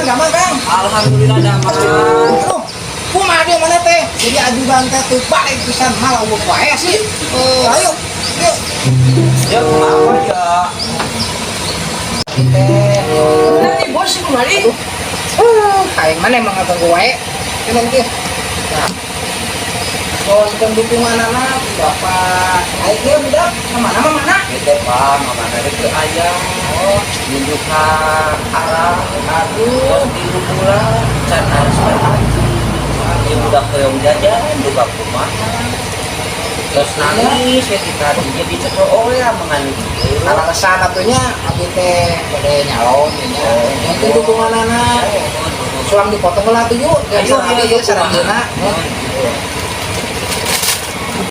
Damang, Kang. Alhamdulillah damang. Aduh, kumaha dia mana teh? Jadi ajudan teh tuh balik pisan malah eueuh wae sih. Oh, ayo. Yuk. Ya kenapa ya? Teh. Nanti bos kembali. Aing mana emang ngaganggu wae. Ini nanti. Nah. Soal dukungan anak Bapak. Aing ieu budak sama nama mana? Itu Pak, mama dari ke ayah. Oh, Nunjuk ke arah. aduh. Terus 3 bulan, can harus haji. Ya budak hoyong jajan, juga kumaha. Terus nangis ya kita jadi cocok oh ya mengan gitu. Alasan atunya abdi teh bade nyalon nya. Yang dukungan anak. Suang dipotong lah tuh yuk. Ayo, Ayo, ayo, ayo, sarangjeuna.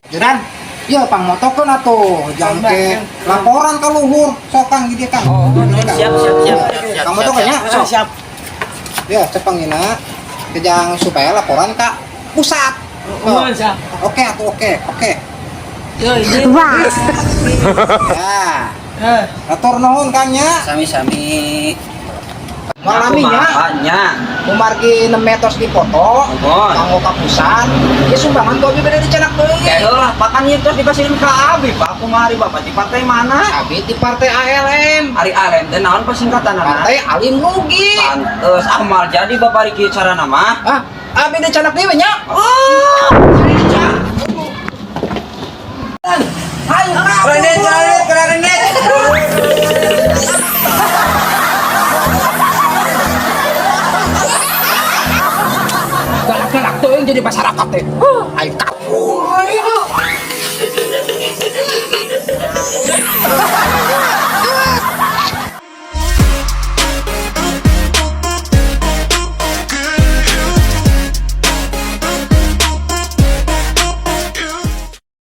Juran, ya pang motokeun atuh, jangke laporan ka luhur, sok Kang di dieu Kang. Oh, Di dieu, Kang. siap, siap, siap, siap, siap, Kang motokeun nya, siap. sok. Siap. Ya, cepeng ina. Kejang supaya laporan ka pusat. Oh, siap. Oke atuh, oke, oke. Yo, ini. Ya, Eh, atur nuhun Kang nya. Sami-sami. Malaminya Kumaha kumargi 6 meter dipoto, Nuhun. kanggo ka pusat. Ya sumbangan ku abi bade dicenak deui. Ya lah, pakan ieu terus dipasihin ka abi, Pak. Kumaha Bapak di partai mana? Abi di partai ALM. Ari ALM teh naon persingkatanana? Partai Alim Lugi. Pantes amal jadi Bapak Riki carana mah. Ah, abi dicenak deui we nya. Oh, Ayo, Renet, renet, renet. Galak-galak tuh yang jadi masyarakat teh. Ayo kabur.